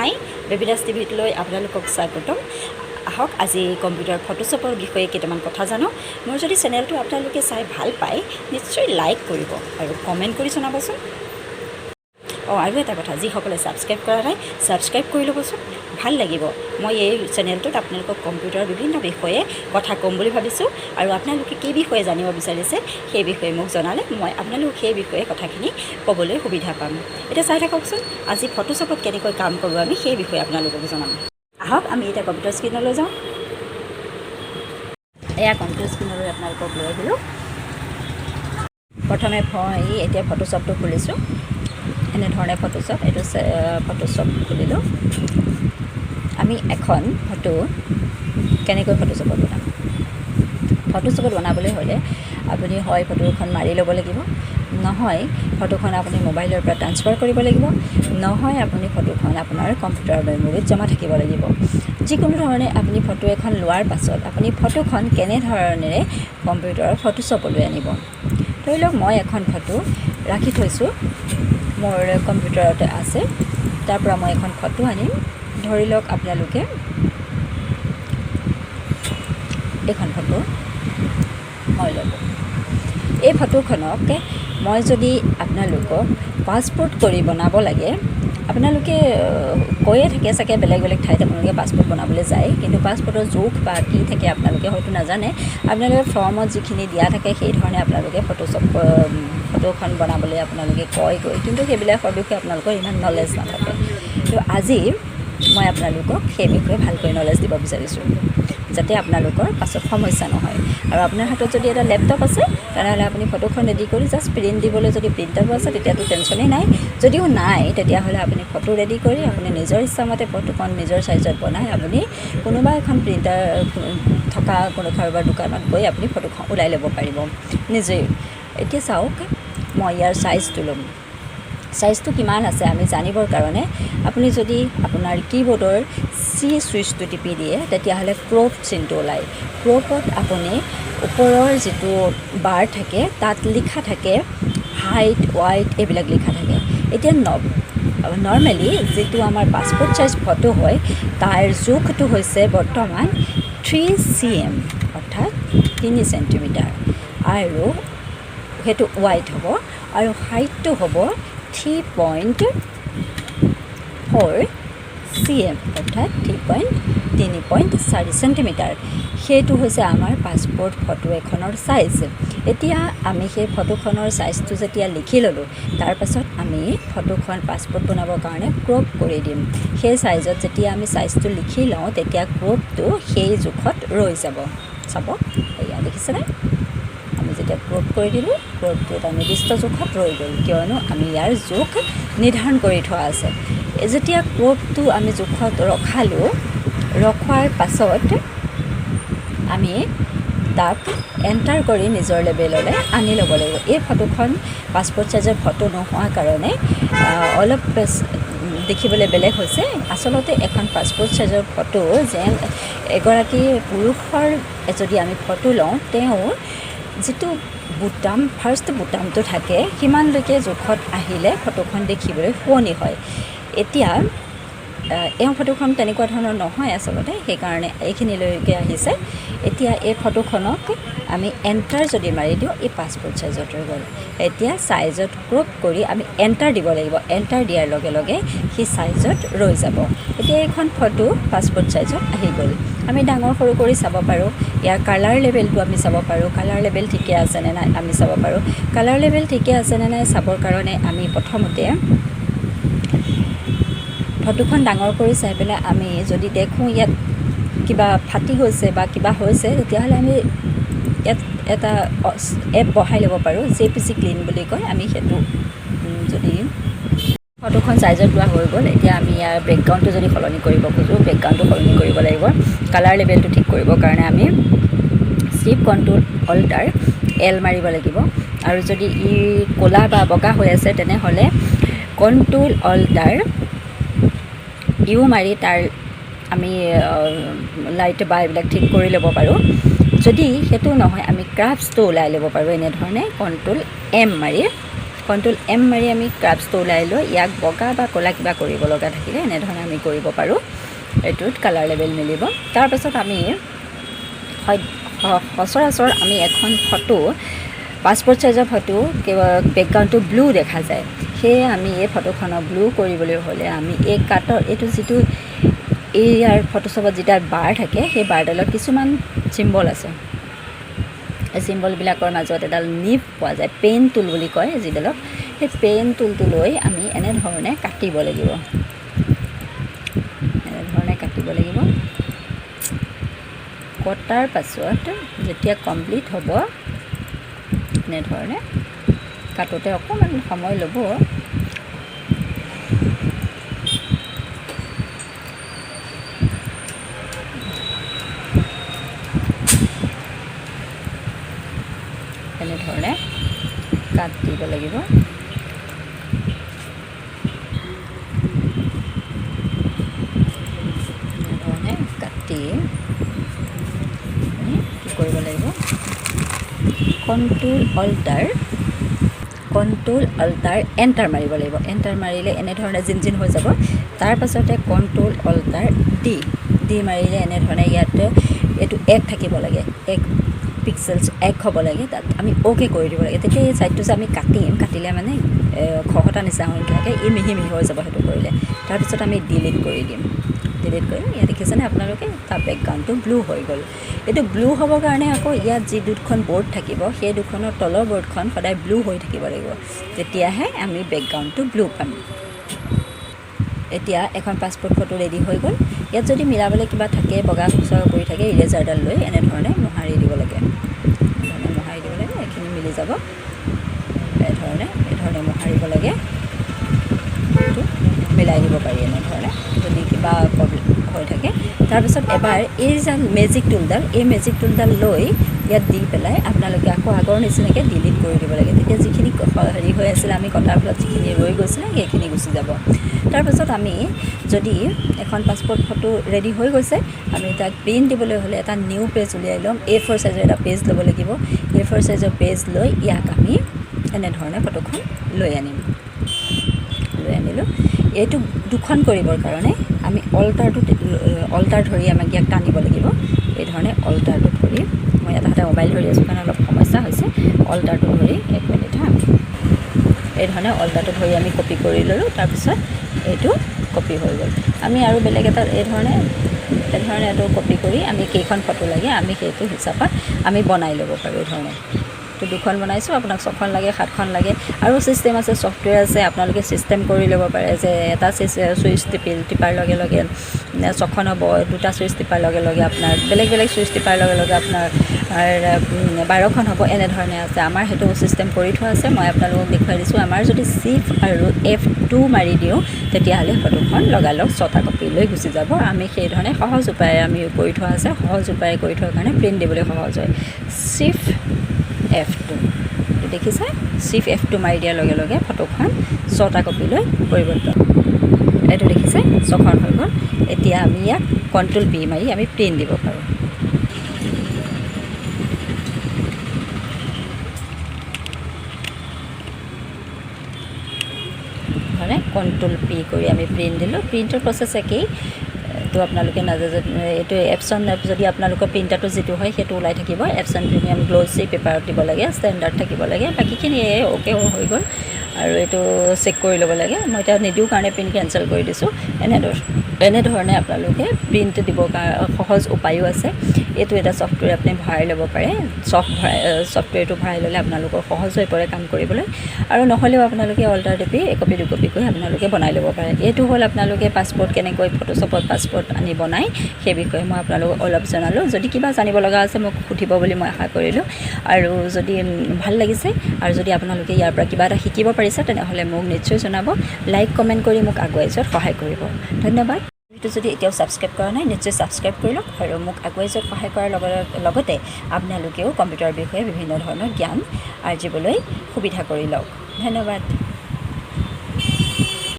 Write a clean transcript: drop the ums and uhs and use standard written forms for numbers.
হাই, বেবিদাস টিভিলৈ আপোনালোকক স্বাগতম। আহক, আজি কম্পিউটাৰ ফটোশ্বপৰ বিষয়ে কেইটামান কথা জানো। মোৰ যদি চেনেলটো আপোনালোকে চাই ভাল পায়, নিশ্চয় লাইক কৰিব আৰু কমেণ্ট কৰি জনাবচোন। অঁ, আৰু এটা কথা, যিসকলে ছাবস্ক্ৰাইব কৰা নাই, ছাবস্ক্ৰাইব কৰি ল'বচোন, ভাল লাগিব। মই এই চেনেলটোত আপোনালোকক কম্পিউটাৰৰ বিভিন্ন বিষয়ে কথা ক'ম বুলি ভাবিছোঁ আৰু আপোনালোকে কি বিষয়ে জানিব বিচাৰিছে, সেই বিষয়ে মোক জনালে মই আপোনালোকক সেই বিষয়ে কথাখিনি ক'বলৈ সুবিধা পাম। এতিয়া চাই থাককচোন, আজি ফটোশ্বপত কেনেকৈ কাম কৰোঁ আমি, সেই বিষয়ে আপোনালোকক জনাম। আহক, আমি এতিয়া কম্পিউটাৰ স্ক্ৰীণলৈ যাওঁ। এয়া কম্পিউটাৰ স্ক্ৰীণলৈ আপোনালোকক লৈ আহিলোঁ। প্ৰথমে এই এতিয়া ফটোশ্বপটো খুলিছোঁ। এনেধৰণে ফটোশ্বপ, এইটো ফটোশ্বপ খুলিলোঁ। আমি এখন ফটো কেনেকৈ ফটোশ্বপত বনাম? ফটোশ্বপত বনাবলৈ হ'লে আপুনি হয় ফটোখন মাৰি ল'ব লাগিব, নহয় ফটোখন আপুনি মোবাইলৰ পৰা ট্ৰান্সফাৰ কৰিব লাগিব, নহয় আপুনি ফটোখন আপোনাৰ কম্পিউটাৰ মেমৰিত জমা থাকিব লাগিব। যিকোনো ধৰণে আপুনি ফটো এখন লোৱাৰ পাছত আপুনি ফটোখন কেনেধৰণেৰে কম্পিউটাৰৰ ফটোশ্বপলৈ আনিব? ধৰি লওক, মই এখন ফটো ৰাখি থৈছোঁ, মোৰ কম্পিউটাৰতে আছে। তাৰ পৰা মই এখন ফটো আনিম। ধৰি লওক, আপোনালোকে এইখন ফটো মই ল'লোঁ। এই ফটোখনক মই যদি আপোনালোকক পাছপৰ্ট কৰি বনাব লাগে, আপোনালোকে কৈয়ে থাকে চাগে, বেলেগ বেলেগ ঠাইত আপোনালোকে পাছপৰ্ট বনাবলৈ যায়, কিন্তু পাছপৰ্টৰ জোখ বা কি থাকে আপোনালোকে হয়তো নাজানে। আপোনালোকে ফৰ্মত যিখিনি দিয়া থাকে, সেই ধৰণে আপোনালোকে ফটোশ্বপ ফটোখন বনাবলৈ আপোনালোকে কয়গৈ, কিন্তু সেইবিলাকৰ বিষয়ে আপোনালোকৰ ইমান নলেজ নাথাকে। তো আজি মই আপোনালোকক সেই বিষয়ে ভালকৈ নলেজ দিব বিচাৰিছোঁ, যাতে আপোনালোকৰ পাছত সমস্যা নহয়। আৰু আপোনাৰ হাতত যদি এটা লেপটপ আছে, তেনেহ'লে আপুনি ফটোখন ৰেডি কৰি জাষ্ট প্ৰিণ্ট দিবলৈ, যদি প্ৰিণ্টাৰো আছে তেতিয়াতো টেনশ্যনেই নাই। যদিও নাই, তেতিয়াহ'লে আপুনি ফটো ৰেডি কৰি আপুনি নিজৰ ইচ্ছামতে ফটোখন নিজৰ চাইজত বনাই আপুনি কোনোবা এখন প্ৰিণ্টাৰ থকা কোনো কাৰোবাৰ দোকানত গৈ আপুনি ফটোখন ওলাই ল'ব পাৰিব নিজেই। এতিয়া চাওক, মই ইয়াৰ চাইজটো ল'ম। চাইজটো কিমান আছে আমি জানিবৰ কাৰণে আপুনি যদি আপোনাৰ কী-বোৰ্ডৰ চি চুইচটো টিপি দিয়ে, তেতিয়াহ'লে ক্ৰপ চিনটো ওলায়। ক্ৰপত আপুনি ওপৰৰ যিটো বাৰ থাকে, তাত লিখা থাকে হাইট, ৱাইট, এইবিলাক লিখা থাকে। এতিয়া নৰ্মেলি যিটো আমাৰ পাছপৰ্ট চাইজ ফটো হয়, তাৰ জোখটো হৈছে বৰ্তমান 3 cm, অৰ্থাৎ 3 চেণ্টিমিটাৰ, আৰু সেইটো ৱাইট হ'ব আৰু হাইটটো হ'ব 3.4 cm, অৰ্থাৎ 3.4 চেণ্টিমিটাৰ। সেইটো হৈছে আমাৰ পাছপৰ্ট ফটো এখনৰ চাইজ। এতিয়া আমি সেই ফটোখনৰ চাইজটো যেতিয়া লিখি ল'লোঁ, তাৰপাছত আমি ফটোখন পাছপৰ্ট বনাবৰ কাৰণে ক্ৰপ কৰি দিম। সেই চাইজত যেতিয়া আমি চাইজটো লিখি লওঁ, তেতিয়া ক্ৰপটো সেই জোখত ৰৈ যাব। চাব, এয়া দেখিছেনে? আমি যেতিয়া ক্ৰপ কৰি দিলোঁ, ক্ৰপটো এটা নিৰ্দিষ্ট জোখত ৰৈ গ'ল, কিয়নো আমি ইয়াৰ জোখ নিৰ্ধাৰণ কৰি থোৱা আছে। যেতিয়া ক্ৰপটো আমি জোখত ৰখালোঁ, ৰখোৱাৰ পাছত আমি তাক এণ্টাৰ কৰি নিজৰ লেভেললৈ আনি ল'ব লাগিব। এই ফটোখন পাছপৰ্ট চাইজৰ ফটো নোহোৱাৰ কাৰণে অলপ দেখিবলৈ বেলেগ হৈছে। আচলতে এখন পাছপৰ্ট চাইজৰ ফটো, যেন এগৰাকী পুৰুষৰ যদি আমি ফটো লওঁ, তেওঁৰ যিটো বুটাম, ফাৰ্ষ্ট বুটামটো থাকে, সিমানলৈকে জোখত আহিলে ফটোখন দেখিবলৈ শুৱনি হয়। এতিয়া এওঁ ফটোখন তেনেকুৱা ধৰণৰ নহয় আচলতে, সেইকাৰণে এইখিনিলৈকে আহিছে। এতিয়া এই ফটোখনক আমি এণ্টাৰ যদি মাৰি দিওঁ, এই পাছপৰ্ট চাইজত ৰৈ গ'ল। এতিয়া চাইজত ক্ৰপ কৰি আমি এণ্টাৰ দিব লাগিব। এণ্টাৰ দিয়াৰ লগে লগে সি চাইজত ৰৈ যাব। এতিয়া এইখন ফটো পাছপৰ্ট চাইজত আহি গ'ল। আমি ডাঙৰ সৰু কৰি চাব পাৰোঁ। ইয়াৰ কালাৰ লেভেলটো আমি চাব পাৰোঁ। কালাৰ লেভেল ঠিকে আছেনে নাই আমি চাব পাৰোঁ। কালাৰ লেভেল ঠিকে আছেনে নাই চাবৰ কাৰণে আমি প্ৰথমতে ফটোখন ডাঙৰ কৰি চাই পেলাই আমি যদি দেখোঁ ইয়াত কিবা ফাটি গৈছে বা কিবা হৈছে, তেতিয়াহ'লে আমি ইয়াত এটা এপ বহাই ল'ব পাৰোঁ, জেপিজি ক্লিন বুলি কয়। আমি সেইটো যদি ফটোখন চাইজত লোৱা হৈ গ'ল, এতিয়া আমি ইয়াৰ বেকগ্ৰাউণ্ডটো যদি সলনি কৰিব খোজোঁ, বেকগ্ৰাউণ্ডটো সলনি কৰিব লাগিব। কালাৰ লেভেলটো ঠিক কৰিবৰ কাৰণে আমি শ্বিফ্ট কণ্ট্ৰল অল্টাৰ এল মাৰিব লাগিব আৰু যদি ই ক'লা বা বগা হৈ আছে, তেনেহ'লে কণ্ট্ৰল অল্টাৰ ইউ মাৰি তাৰ আমি লাইট বা এইবিলাক ঠিক কৰি ল'ব পাৰোঁ। যদি সেইটো নহয়, আমি কাৰ্ভছটো ওলাই ল'ব পাৰোঁ এনেধৰণে কণ্ট্ৰল এম মাৰি। কণ্ট্ৰল এম মাৰি আমি কাৰ্ভছটো ওলাই লৈ ইয়াক বগা বা ক'লা কিবা কৰিব লগা থাকিলে এনেধৰণে আমি কৰিব পাৰোঁ। এইটোত কালাৰ লেভেল মিলিব। তাৰপাছত আমি সচৰাচৰ আমি এখন ফটো, পাছপৰ্ট চাইজৰ ফটো, বেকগ্ৰাউণ্ডটো ব্লু দেখা যায়। সেয়ে আমি এই ফটোখনক ব্লু কৰিবলৈ হ'লে আমি এই কাটৰ এইটো যিটো এই ইয়াৰ ফটোশ্বপত যেতিয়া বাৰ থাকে, সেই বাৰডালত কিছুমান চিম্বল আছে। এই চিম্বলবিলাকৰ মাজত এডাল নিব পোৱা যায়, পেন টুল বুলি কয় যিডালক। সেই পেন টুলটো লৈ আমি এনেধৰণে কাটিব লাগিব, এনেধৰণে কাটিব লাগিব। কটাৰ পাছত যেতিয়া কমপ্লিট হ'ব, এনেধৰণে কাটোতে অকণমান সময় ল'ব। এনেধৰণে কাট দিব লাগিব। এনেধৰণে কাটি আমি কি কৰিব লাগিব? কণ্ট্ৰল অল্টাৰ এণ্টাৰ মাৰিব লাগিব। এণ্টাৰ মাৰিলে এনেধৰণে জিন জিন হৈ যাব। তাৰপাছতে কণ্ট্ৰল অল্টাৰ ডি, ডি মাৰিলে এনেধৰণে ইয়াত এইটো এক থাকিব লাগে, এক পিক্সেলছ এক হ'ব লাগে। তাত আমি অ'কে কৰি দিব লাগে। তেতিয়া এই ছাইডটো যে আমি কাটিম, কাটিলে মানে খহটা নিচিনা হৈ নাথাকে, ই মিহি মিহি হৈ যাব সেইটো কৰিলে। তাৰপিছত আমি ডিলিট কৰি দিম। ডিলিট কৰিম। ইয়াত দেখিছেনে আপোনালোকে, তাৰ বেকগ্ৰাউণ্ডটো ব্লু হৈ গ'ল। এইটো ব্লু হ'বৰ কাৰণে আকৌ ইয়াত যি দুখন বৰ্ড থাকিব, সেই দুখনৰ তলৰ বৰ্ডখন সদায় ব্লু হৈ থাকিব লাগিব, তেতিয়াহে আমি বেকগ্ৰাউণ্ডটো ব্লু পাম। এতিয়া এখন পাছপৰ্ট ফটো ৰেডি হৈ গ'ল। ইয়াত যদি মিলাবলৈ কিবা থাকে, বগা চগা কৰি থাকে, ইৰেজাৰডাল লৈ এনেধৰণে মোহাৰি দিব লাগে। এনেধৰণে মোহাৰি দিব লাগে, এইখিনি মিলি যাব। এইধৰণে মোহাৰিব লাগে, এইটো মিলাই দিব পাৰি এনেধৰণে যদি কিবা প্ৰব্লেম হৈ থাকে। তাৰপিছত এবাৰ এই যে মেজিক টুলডাল, এই মেজিক টুলডাল লৈ ইয়াত দি পেলাই আপোনালোকে আকৌ আগৰ নিচিনাকৈ ডিলিট কৰি দিব লাগে। তেতিয়া যিখিনি হেৰি হৈ আছিলে, আমি কটাৰ ফলত যিখিনি ৰৈ গৈছিলে, সেইখিনি গুচি যাব। তাৰপাছত আমি যদি এখন পাছপৰ্ট ফটো ৰেডি হৈ গৈছে, আমি তাক প্ৰিণ্ট দিবলৈ হ'লে এটা নিউ পেজ উলিয়াই ল'ম। এ4 চাইজৰ এটা পেজ ল'ব লাগিব। এ4 চাইজৰ পেজ লৈ ইয়াক আমি এনেধৰণে ফটোখন লৈ আনিম। লৈ আনিলোঁ। এইটো দুখন কৰিবৰ কাৰণে আমি অল্টাৰ ধৰি আমাক ইয়াক টানিব লাগিব। এই ধৰণে অল্টাৰটো ধৰি, মই এটা হাতে মোবাইল ধৰি আছোঁ কাৰণে অলপ সমস্যা হৈছে। অল্টাৰটো ধৰি, এক মিনিট হা, এই ধৰণে অল্টাৰটো ধৰি আমি কপি কৰি ল'লোঁ। তাৰপিছত এইটো কপি হৈ গ'ল। আমি আৰু বেলেগ এটা এইধৰণে এইটো কপি কৰি আমি কেইখন ফটো লাগে, আমি সেইটো হিচাপত আমি বনাই ল'ব পাৰোঁ। এই ধৰণে তো দুখন বনাইছোঁ। আপোনাক ছখন লাগে, সাতখন লাগে, আৰু ছিষ্টেম আছে, ছফ্টৱেৰ আছে। আপোনালোকে ছিষ্টেম কৰি ল'ব পাৰে যে এটা চুইচ টিপাৰ লগে লগে ছখন হ'ব, দুটা চুইচ টিপাৰ লগে লগে আপোনাৰ বেলেগ বেলেগ চুইচ টিপাৰ লগে লগে আপোনাৰ 12খন হ'ব, এনেধৰণে আছে। আমাৰ সেইটো ছিষ্টেম কৰি থোৱা আছে, মই আপোনালোকক দেখুৱাই দিছোঁ। আমাৰ যদি চিফ্ট আৰু F2 মাৰি দিওঁ, তেতিয়াহ'লে ফটোখন লগালগ ছটা কপি লৈ গুচি যাব। আমি সেইধৰণে সহজ উপায়ে আমি কৰি থোৱা আছে। সহজ উপায়ে কৰি থোৱাৰ কাৰণে প্ৰিণ্ট দিবলৈ সহজ হয়। চিফ্ট F2, দেখিছে, চিফ্ট F2 মাৰি দিয়াৰ লগে লগে ফটোখন ছটা কপিলৈ পৰিৱৰ্তন। এইটো দেখিছে, ছখন হৈ গ'ল। এতিয়া আমি ইয়াক কণ্ট্ৰল পি মাৰি আমি প্ৰিণ্ট দিব পাৰোঁ। মানে কণ্ট্ৰল পি কৰি আমি প্ৰিণ্ট দিলোঁ। প্ৰিণ্টৰ প্ৰচেছ একেই। এইটো আপোনালোকে নাজানে, এইটো এপছন যদি আপোনালোকৰ প্ৰিণ্টাৰটো যিটো হয় সেইটো ওলাই থাকিব। এপছন প্ৰিমিয়াম গ্ল'চি পেপাৰত দিব লাগে, ষ্টেণ্ডাৰ্ড থাকিব লাগে, বাকীখিনি এই অ'কে হৈ গ'ল। আৰু এইটো চেক কৰি ল'ব লাগে। মই এতিয়া নিদিওঁ কাৰণে প্ৰিণ্ট কেঞ্চেল কৰি দিছোঁ। এনেধৰণে আপোনালোকে প্ৰিণ্ট দিবৰ সহজ উপায়ো আছে। এইটো এটা ছফ্টৱেৰ আপুনি ভৰাই ল'ব পাৰে। ছফ্টৱেৰটো ভৰাই ল'লে আপোনালোকৰ সহজ হৈ পৰে কাম কৰিবলৈ। আৰু নহ'লেও আপোনালোকে অল্টাৰ টিপি একপি দুকপিকৈ আপোনালোকে বনাই ল'ব পাৰে। এইটো হ'ল আপোনালোকে পাছপৰ্ট কেনেকৈ ফটোশ্বপত পাছপৰ্ট আনি বনায়, সেই বিষয়ে মই আপোনালোকক অলপ জনালোঁ। যদি কিবা জানিব লগা আছে, মোক সুধিব বুলি মই আশা কৰিলোঁ। আৰু যদি ভাল লাগিছে আৰু যদি আপোনালোকে ইয়াৰ পৰা কিবা এটা শিকিব পাৰিছে, তেনেহ'লে মোক নিশ্চয় জনাব। লাইক কমেণ্ট কৰি মোক আগুৱাই যোৱাত সহায় কৰিব। ধন্যবাদ। এইটো যদি এতিয়াও ছাবস্ক্ৰাইব কৰা নাই, নিশ্চয় ছাবস্ক্ৰাইব কৰি লওক আৰু মোক আগুৱাই যোৱাত সহায় কৰাৰ লগতে আপোনালোকেও কম্পিউটাৰৰ বিষয়ে বিভিন্ন ধৰণৰ জ্ঞান আৰ্জিবলৈ সুবিধা কৰি লওক। ধন্যবাদ।